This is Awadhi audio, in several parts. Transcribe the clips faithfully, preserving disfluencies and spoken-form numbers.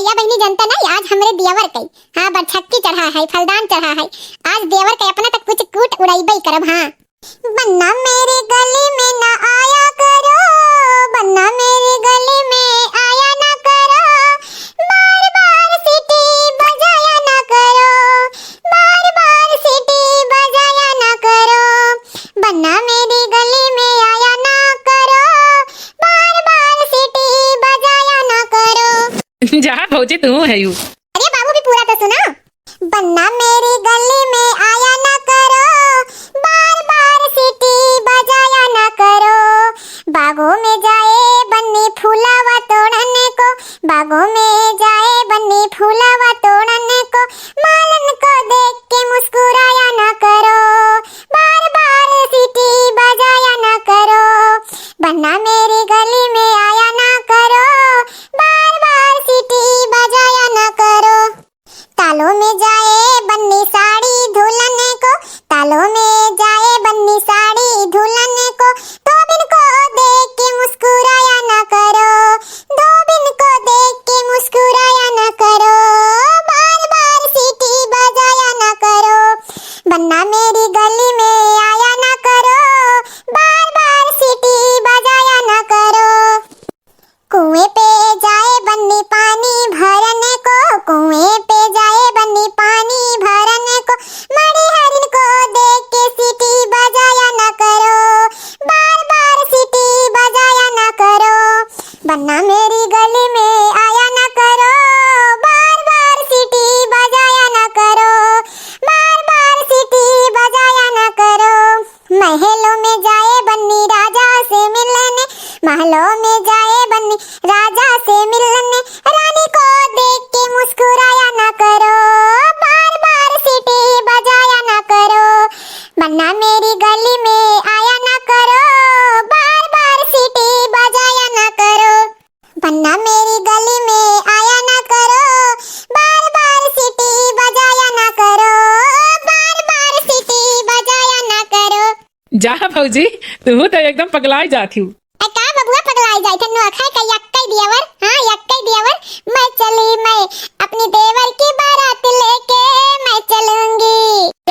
या बहिनी, जनता नहीं, आज हमरे देवर के, हाँ, बरछक्की चढ़ा है, फलदान चढ़ा है। आज देवर के अपना तक कुछ कूट उड़ाइबे करब, हाँ। बन्ना मेरी गली में ना आया करो, बन्ना मेरी गली में आया ना करो, बार बार सीटी बजाया ना करो, बार बार सीटी बजाया ना करो, बन्ना मेरी गली में आया ना करो, बार बार सीटी बजाया ना करो। जा भौजी, तू है यू। अरे बाबू, भी पूरा तो सुना। बन्ना मेरी गली में आया ना करो, बार बार सीटी बजाया ना करो, बागों में जाए बन्नी फूलावा तोड़ने को, बागों में जाए बन्नी फूलावा तोड़ने को, मालन को देख के मुस्कुराया ना करो, बार बार सीटी बजाया ना करो, बन्ना मेरी गली में आया ना करो, बार बार सीटी बजाया ना करो। तालों में जाए बन्नी साड़ी दुल्हन को, तालों में जाए बन्नी साड़ी दुल्हन को, धोबिन को देख के मुस्कुराया ना करो, धोबिन को देख के मुस्कुराया ना करो, बार बार सीटी बजाया ना करो, बन्ना मेरी गली में आया ना करो, बार बार सीटी बजाया ना करो। कुएं पे जाए बन्नी पानी भरने को, कुएं पे जाए बन्नी पानी भरने को, मणिहरिन को देख के सीटी बजाया ना करो, बार बार सीटी बजाया ना करो, बन्ना मेरी गली में आया ना करो, बार बार सीटी बजाया ना करो, बार बार सीटी बजाया ना करो। महलों में जाए बन्नी राजा से मिलने, महलों में जाए बन्नी राजा से मिलने, रानी को देख के मुस्कुराया ना करो, बार बार सीटी बजाया ना करो, बन्ना मेरी गली में आया ना करो, बार बार सीटी बजाया ना करो। बन्ना मेरी गली में आया ना करो, बार बार सीटी बजाया ना करो, बार बार सीटी बजाया ना करो। जा भौजी, तू तो एकदम पगलाई जात हू। ए का बबुआ पगलाई जात है, नोखा का यक्कई दियावर, हाँ यक्कई दियावर, मैं चली मैं अपनी देवर की बारात लेके मैं चलूंगी।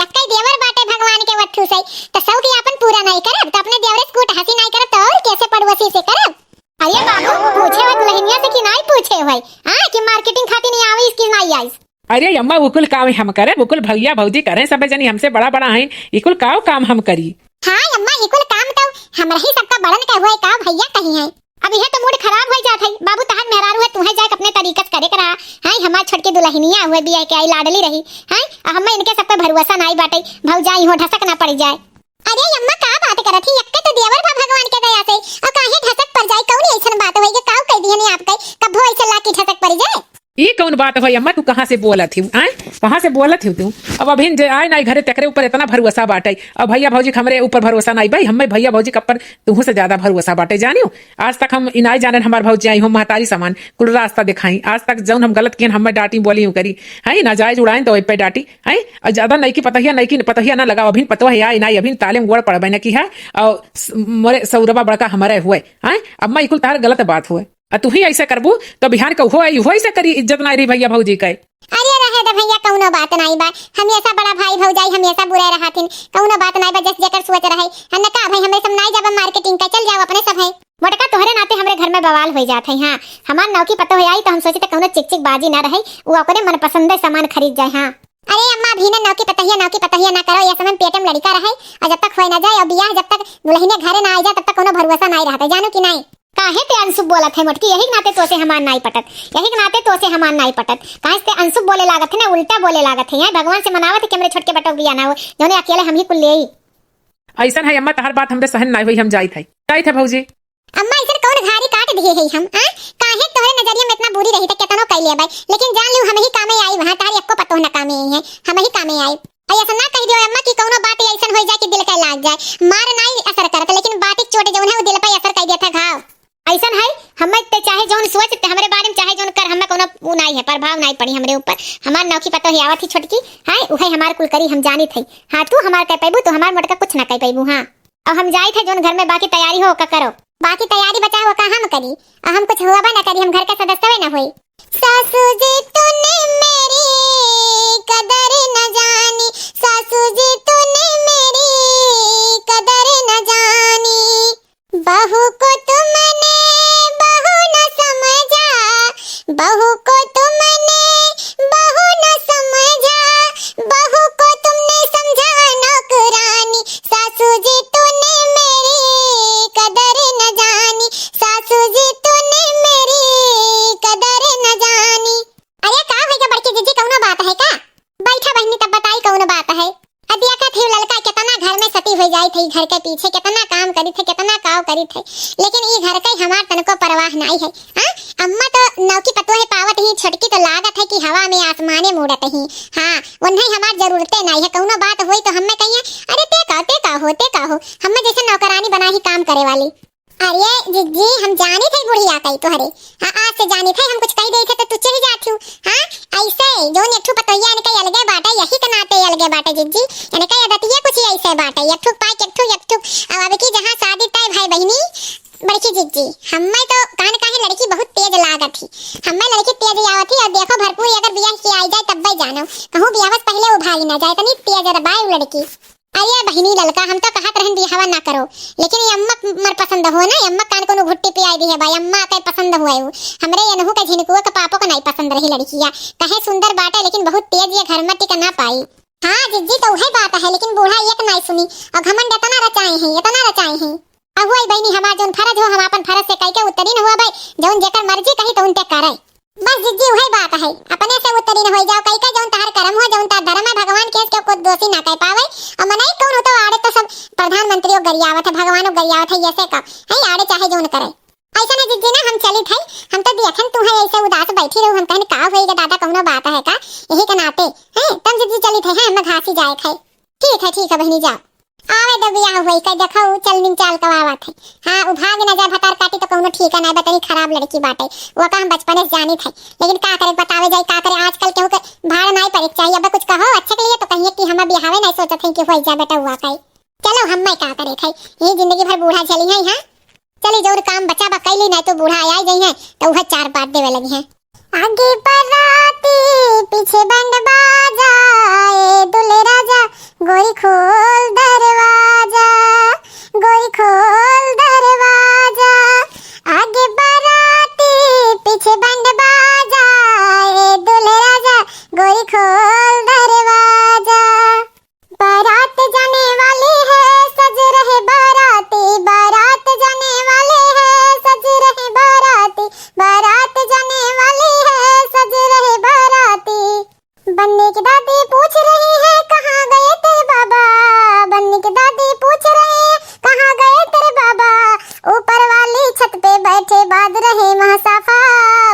यक्कई दियावर बाटे भगवान के वट्ठू से, तो सौ की आपन पूरा नहीं करब, तो अपने देवरे से कूट हंसी नहीं करब, तो और कैसे पड़ोसी से करब? अरे बाबू, पूछे हो दुल्हनिया से कि नाई पूछे हो, हाँ, कि marketing खातिर नहीं आवे, इसकी नाई आइस? अरे अम्मा, वो कुल काम हम करे, वो कुल भैया भौजी करे, सब जनी हमसे बड़ा बड़ा हैं, ये कुल काव काम हम करी? हाँ अम्मा, ये कुल काम तो हमरा ही सबका बड़न के हुए, का भैया कहीं है। अब यह तो mood खराब हो जात है, बाबू तहन मेहरारू है, तुहे जाए अपने तरीका से करे के रहा, हैं, हमार छोटकी दुल्हनिया हुए बिया के आई लाडली रही, हैं, अब हमें इनके सब पे भरोसा नाई बाटे, भौजाई हो ढसक ना पड़ जाए। अरे अम्मा, का बात करत ही? यक्के तो देवर बा भगवान के दया से, और काहे ढसक पड़ जाए? कौन ऐसन बात होई कि काव कह दिहने आपके, कभो ऐसे लाकी ढसक पड़ जाए? ई कौन बात होई अम्मा, तू कहाँ से बोलत ही, आय? कहाँ से बोलत ही तू? अब अभिन जे आए ना घरे, तेकरे ऊपर इतना भरोसा बाटे। अब भैया भौजी के हमरे ऊपर भरोसा नाई भाई, हमें भैया भौजी के ऊपर तुहू से ज्यादा भरोसा बाटे, जानियो। आज तक हम इनाई जानन हमार भौजी आई हो महतारी समान, कुल रास्ता दिखाई। आज तक जौन हम गलत किहन हमें डांटी बोली यूं करी, हैं, नाजायज उड़ाएं तो ओइ पे डांटी, हैं, और ज्यादा नईकी पतोहिया, नईकी पतोहिया ना लगाओ, अभिन पतोह है या इनाई, अभिन ताले में गोड़ पड़बे न की है, और स-, मोरे सौरबा बड़का हमारे हुए, हैं, अम्मा ई कुल तार गलत बात हुए, और तू ही ऐसे करबू तो बिहान के उहो आई, उहो ऐसे करी, इज्जत ना रही भैया भौजी के। अरे रहे दे भैया, कौनो बात नाई बा, हमेशा बड़ा भाई भौजाई हमेशा बुरे रहथिन, कौनो बात नाई बा, जस जेकर सोच रहे, हम का भाई, हमें सब नाई जाबा marketing का, चल जाओ अपने सब है। मोटका, तोहरे नाते हमरे घर में बवाल हो जात है। हाँ, हमार नौकी पतोह आई तो हम सोचे तो कौनो चिक चिक बाजी ना रहे, वो अपने मनपसंद सामान खरीद जाए। हाँ। अरे अम्मा, अभी ना नौकी पतोहिया, नौकी पतोहिया ना करो, यह समय पेट में लड़का रहे, और जब तक होए ना जाए और बियाह जब तक दुल्हनिया घरे ना आ जाए तब तक कौनो भरोसा नाई रहता, जानो कि नाई? काहे ते अनसुभ बोलत है मोटकी, यही के नाते तोसे हमार नाई पटत, यही के नाते तोसे हमार नाई पटत। काहे से ते अनसुभ बोले लागत है ना, उल्टा बोले लागत है। यहाँ भगवान से मनावत है कि हमरे छोटके बटोक बियाह ना हो, जौने अकेले हम ही कुल लेई। ऐसन है अम्मा, तहर बात हमरे सहन नाई होई, हम जाइत है, जाइत है भौजी। अम्मा, ऐसन कौन घारी काट दिए है हम, आ? काहे तोहरे नजरिया में इतना बुरी रही त केतनो कह लेबै, लेकिन जान लियो हम ही कामे आई, वहाँ तार एको पतोह न कामे आई है, हम ही कामे आई। और ऐसा ना कह दियो अम्मा कि कौनो बात ऐसन हो जाए कि दिल का लाग जाए। मार नाई असर करत, लेकिन बात एक चोट जौन है वो दिल पर असर कर दिया था घाव। ऐसन है, हमें ते चाहे जौन सोच ते हमरे बारे में चाहे जौन कर, हमें कौनो उ नाई है, प्रभाव नाई पड़ी हमरे ऊपर। हमार नौकी पतोह ही आवत ही छोटकी, है उहे हमार कुल करी, हम जानित है। हाँ, तू हमार कह पैबू, तू हमार मोटका कुछ ना कह पैबू। हाँ। अब हम जाइत है जौन घर में बाकी तैयारी हो ओका करो। बाकी तैयारी बचा ओका हम करी, अब हम कुछ हुआ ना करी, हम घर के सदस्य ना होई। सासू जी तूने मेरी कदर न जानी, सासू जी तूने मेरी कदर न जानी। बहू को तुमने बहू न समझा, बहू को तुमने बहू न समझा, बहू को तुमने समझा नौकरानी। सासू जी तूने मेरी कदर न जानी, सासू जी तूने मेरी कदर न जानी। अरे का होइगा बड़की जिज्जी, कउनो बात है का? बैठा बहिनी, तब बताई कउनो बात है। अब देखत ही ललका केतना घर में सती होइ जाइत है, घर के पीछे केतना काम करित है, केतना काव करित है, लेकिन ई घर के हमार तनको परवाह नाई है। हाँ, अम्मा तो नौकी पतोहे पावत ही, छोटकी तो लागत है कि हवा में आसमाने में उड़त ही। हाँ, उन्हें हमार जरूरते नाई है, कउनो बात होई तो हम्मे कहिए, "अरे ते का, ते का हो, ते का हो," हम्मे जैसे नौकरानी बना ही काम करे वाली। अरे जिज्जी, हम जानित है बुढ़िया कई तोहरे। हाँ, आज से जानित है, हम कुछ कही देइत है तो तू चढ़ जात हूँ। हाँ, ऐसे जौन एक ठू पतोहिया इनके अलगे बाटे, यही के नाते अलगे बाटे जिज्जी। इनके आदतिये कुछ ऐसे बाटे, एक ठू पाई के एक ठू, एक ठू। अब, अब की जहाँ शादी तय भाई बहिनी, बड़की जिज्जी, हम्मे तो कान काहे लड़की बहुत तेज लागत ही। हम्मे लड़की तेज आवत ही, और देखो भरपूर अगर बियाह के आई जाए तब भाई जानो, कहूँ बियाह से पहले वो भागी ना जाए, इतनी तेज बाय वो लड़की। अरे बहिनी ललका, हम तो कहत रहन बियाहवा ना करो, लेकिन ये अम्मा मर पसंद हो ना, ये अम्मा कान कोनो घुट्टी पियाई दी है भाई, अम्मा के पसंद हुआ है वो। हमरे यनहू के झिनकुआ के पापो के नाई पसंद रही लड़किया, कहे सुंदर बाटे लेकिन बहुत तेज, ये घर में टिक ना पाई। हाँ जिज्जी, तो वही बात है, लेकिन बूढ़ा एक नाई सुनी, और घमंड इतना रचाए हैं, इतना रचाए हैं। अब वही बहिनी, हमार जौन फर्ज हो, हम अपन फर्ज से कई के उत्तरी न हुआ भाई, जौन जेकर मर्जी कही तो उनते करे। बस जिज्जी, वही बात है, अपने से उत्तरी न होई जाओ, कई के जौन तहार करम हो, जौन तहार धर्म है, भगवान के केहू को दोषी ना कह पावे। और मनई कौन हो तो आड़े तो सब प्रधानमंत्रियों गरियावत है, भगवानों गरियावत है, ऐसे का है आड़े चाहे जौन करे। ऐसा ना जिज्जी ना, हम चलित है, हम तो देखन तू है ऐसे उदास बैठी रहू, हम कहन का होई गे दादा, कौनो बात है का, यही के नाते है तब जिज्जी चलित है, है हम घासी जाए है। ठीक है, ठीक है बहिनी, जाओ। आवे दे बियाह होई के देखो, चलनी चाल कवावत है। हाँ, उ भाग न जा भतार काटी तो कौनो ठीक है ना, बतनी खराब लड़की बाटे। वो का हम बचपने से जानित है। लेकिन का करे, बतावे जाई का करे, आजकल केहू के भाड़ नाई पड़े के चाहिए। अब कुछ कहो अच्छे के लिए तो कहिए कि हम बियाहवे नाई सोचत है कि होई जा बेटा हुआ का। चलो हम मैं का करे थे, यही जिंदगी भर बूढ़ा झेली है। हाँ, चली जौन काम बचा बा कैली, नाई तो बूढ़ा आई जाई है तो वह चार बात देवे लगी है। आगे बराती पीछे बैंड बाजा, ए दुल्हे राजा गोरी खोल दरवाजा, गोरी खोल दरवाजा। आगे बराती पीछे बैंड बाजा, ए दुल्हे राजा गोरी खोल दरवाजा। बारात जाने वाली है, सज रहे बाराती, बारात जाने वाली है, सज रहे बाराती, बारात जाने वाली है, सज रहे बाराती। बन्नी की दादी पूछ रही है, "कहाँ गए तेरे बाबा?" बन्नी की दादी पूछ रही है, "कहाँ गए तेरे बाबा?" ऊपर वाली छत पे बैठे बाज रहे महासाफा,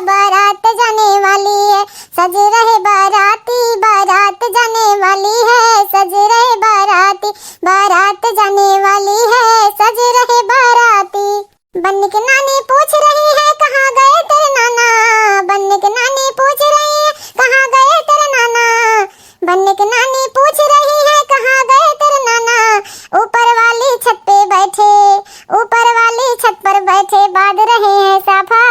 बारात जाने वाली है, सज रहे बाराती, बारात जाने वाली है, सज रहे बाराती, बारात जाने वाली है, सज रहे बाराती। बन्नी की नानी पूछ रही है, "कहाँ गए तेरे नाना?" बन्नी की नानी पूछ रही है, "कहाँ गए तेरे नाना?" बन्नी की नानी पूछ रही है, "कहाँ गए तेरे नाना?" ऊपर वाली छत पे बैठे, ऊपर वाली छत पर बैठे बाज रहे हैं साफा,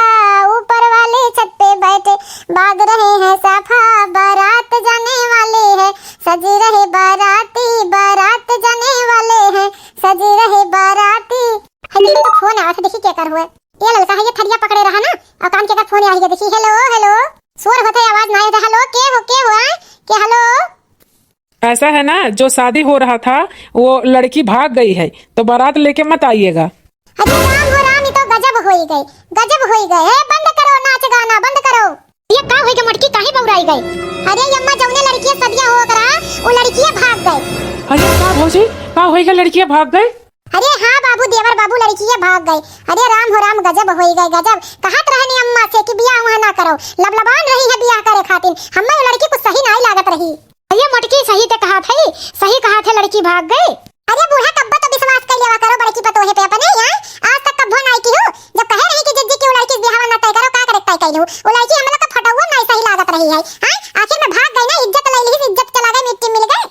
ऊपर वाली छत पे बैठे बाज रहे हैं साफा। बारात जाने वाली है, सज रहे बाराती, बारात जाने वाले हैं, सज रहे बाराती। है देखी तो फोन आवा था, देखी क्या कर हुए। ये ललका है, ये थरिया पकड़े रहा ना, और कान के कर फोन आई है, देखी, "हेलो, हेलो।" शोर होता है, आवाज ना आए तो, "हेलो, के हो, के हो, आए? के हेलो?" ऐसा है ना, जो शादी हो रहा था, वो लड़की भाग गई है, तो बारात लेके मत आइएगा। अरे राम हो राम, ये तो गजब होई गए, गजब होई गए। हे, बंद करो नाच गाना, बंद करो। ये का होई गए मोटकी, काहे बौराई गए? अरे अम्मा, जौने लड़किया सदिया हो करा, वो लड़किया भाग गए। अरे का भौजी, का होई गए, लड़किया भाग गए? अरे हाँ बाबू, देवर बाबू, लड़किया भाग गए। अरे राम हो राम, गजब होई गए, गजब। कहत रहनी अम्मा से कि बियाह वहाँ ना करो, लबलबान रही है बियाह करे खातिर। हम्मे वो लड़की कुछ सही नाई लागत रही। अरे मोटकी, सही ते कहा थे, सही कहा थे, लड़की भाग गई। अरे बूढ़ा, कब्बो तो विश्वास कर लेवा करो बड़की पतोहे पे अपने, हाँ? आज तक कब्बो नाई की हो। जब कहे रही कि जिज्जी की वो लड़की से बियाह ना तय करो, का करे तय कैलू? वो लड़की हम लोग का फटौआ नाई सही लागत रही है, हाँ? आखिर में भाग गई ना, इज्जत ले ली, इज्जत चला गई, मिट्टी मिल गए।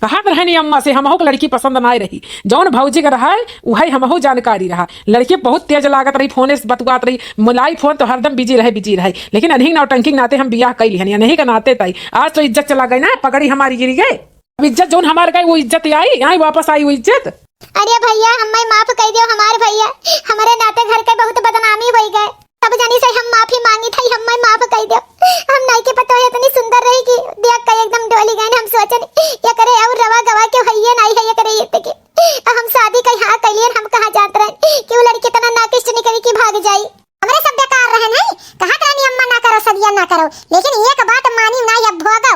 कहत रहनी अम्मा से, हमहू के लड़की पसंद नाय रही, जौन भौजी के रहे उहै हमहू जानकारी रहा। लड़की बहुत तेज लागत रही, फोने से बतुआत रही, मिलाई फोन तो हरदम busy रहे, busy रहे, लेकिन अनही नौटंकी के नाते हम बियाह कइ लिहनी, अनही के नाते तई। आज तो इज्जत चला गई ना, पगड़ी हमारी गिरी गए। अब इज्जत जौन हमार गए, वो इज्जत आई, आई वापस आई वो इज्जत। अरे भैया, हम्मै माफ कइ दियो हमार भैया, हमरे नाते घर के बहुत बदनामी होइ गए। सब जनी से हम माफी मांगी थई, हम्मै माफ कइ दियो। हम नाई के पतोह इतनी सुंदर रही कि देख के एकदम डोली गए। हम सोचन एकरे और रवा गवा के हइये नाई है एकरे इतके। तो हम शादी कइ हाँ कइ लिहन, हम कहाँ जानत रहन कि वो लड़की इतना नाकिस्ट निकली कि भाग जाई। हमरे सब बेकार रहन है, कहत रहनी अम्मा ना करो, सदिया ना करो, लेकिन एक बात मानी ना, अब भोगो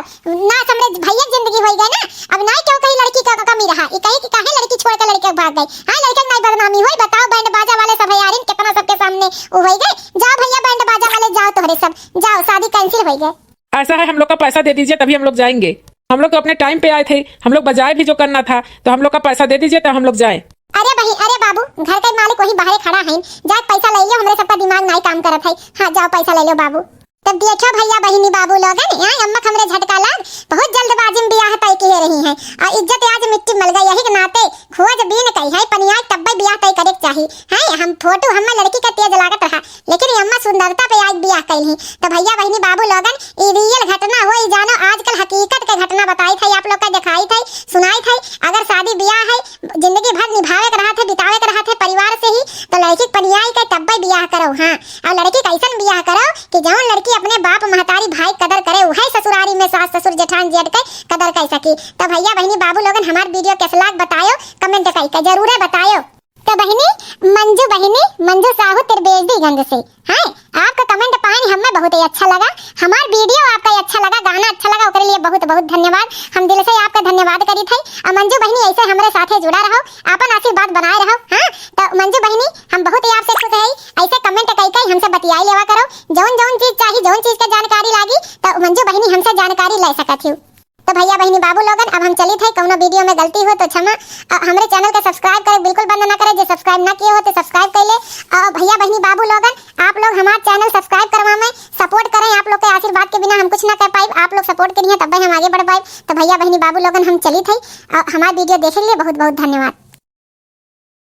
ना, हमरे भैया के जिंदगी होइ गए ना, अब नाई केहू कही लड़की का कमी रहा, ई कही कि काहे लड़की छोड़ के लड़के के भाग गई। हाँ, लड़के के नाई बदनामी होई, बताओ, बैंड बाजा वाले सब हयारिन कितना सबके सामने वो होइ गए। जाओ भैया, बैंड बाजा वाले जाओ, तोहरे सब जाओ, शादी cancel होइ गए। ऐसा है, हम लोग का पैसा दे दीजिए, तभी हम लोग जाएंगे। हम लोग तो अपने time पे आए थे, हम लोग बजाए भी जो करना था, तो हम लोग का पैसा दे दीजिए, तब हम लोग जाएं। अरे बही, अरे बाबू, घर के मालिक वहीं बाहरे खड़ा है, जाके पैसा ले लियो, हमरे सबका दिमाग नाई काम करत है। हाँ, जाओ पैसा ले लियो बाबू। तब देखो भैया, बहिनी, बाबू लोगन, यहाँ अम्मा के हमरे झटका लाग, बहुत जल्दबाजी में बियाह तय किहे रही हैं, और इज्जत आज मिट्टी मल गई। यही के नाते खोज बीन कही है, पनियाई तब्बे बियाह तय करे के चाही। हैं, हम फोटो, हम्मा लड़की का तेज लागत रहा, लेकिन ये अम्मा सुंदरता पे आज बियाह कइल ही। तो भैया, बहिनी, बाबू लोगन, ई real घटना हो, ई जानो, आजकल हकीकत के घटना बताई थई, आप लोग का दिखाई थई, सुनाई थई। अगर शादी बियाह है, जिंदगी भर निभावे के रहत है, बितावे के रहत है परिवार से ही, तो लड़की के पनियाई के तब्बे बियाह करो। हाँ, और लड़की कैसन बियाह करो कि जौन लड़की अपने बाप महतारी भाई कदर करे, उहै ससुरारी में सास ससुर जेठान जेठ के कदर कर सकी। तो भैया बहिनी बाबू लोगन, हमार video कैसे लाग बतायो, comment करके जरूरे बतायो। तो बहिनी, मंजू बहिनी, मंजू साहू त्रिवेदीगंज से। हाँ, आपका comment पानी हमें बहुत ही अच्छा लगा, हमार video आपका ही अच्छा लगा, गाना अच्छा लगा, ओकरे लिए बहुत बहुत धन्यवाद। हम दिल से आपका धन्यवाद करी थे। और मंजू बहिनी, ऐसे हमरे साथे जुड़ा रहो, आपन आशीर्वाद बनाए रहो। हाँ, तो मंजू बहिनी, हम बहुत ही आपसे खुश है, ऐसे comment कई कई हमसे बतियाई लेवा करो, जौन जौन चीज चाही, जौन चीज के जानकारी लागी, तो मंजू बहिनी हमसे जानकारी ले सकत हो। तो भैया बहिनी बाबू लोगन, अब हम चलित है, कौनो video में गलती हो तो क्षमा। अ, हमरे channel के subscribe करे बिल्कुल बंद ना करे, जे subscribe ना किए हो तो subscribe कर ले। अ, भैया बहिनी बाबू लोगन, आप लोग हमार channel subscribe करवा में support करें, आप लोग के आशीर्वाद के बिना हम कुछ ना कर पाइब, आप लोग support करिए तब हम आगे बढ़ पाइब। तो भैया बहिनी बाबू लोगन, हम चलित है, अ, हमार video देखे के लिए बहुत बहुत धन्यवाद।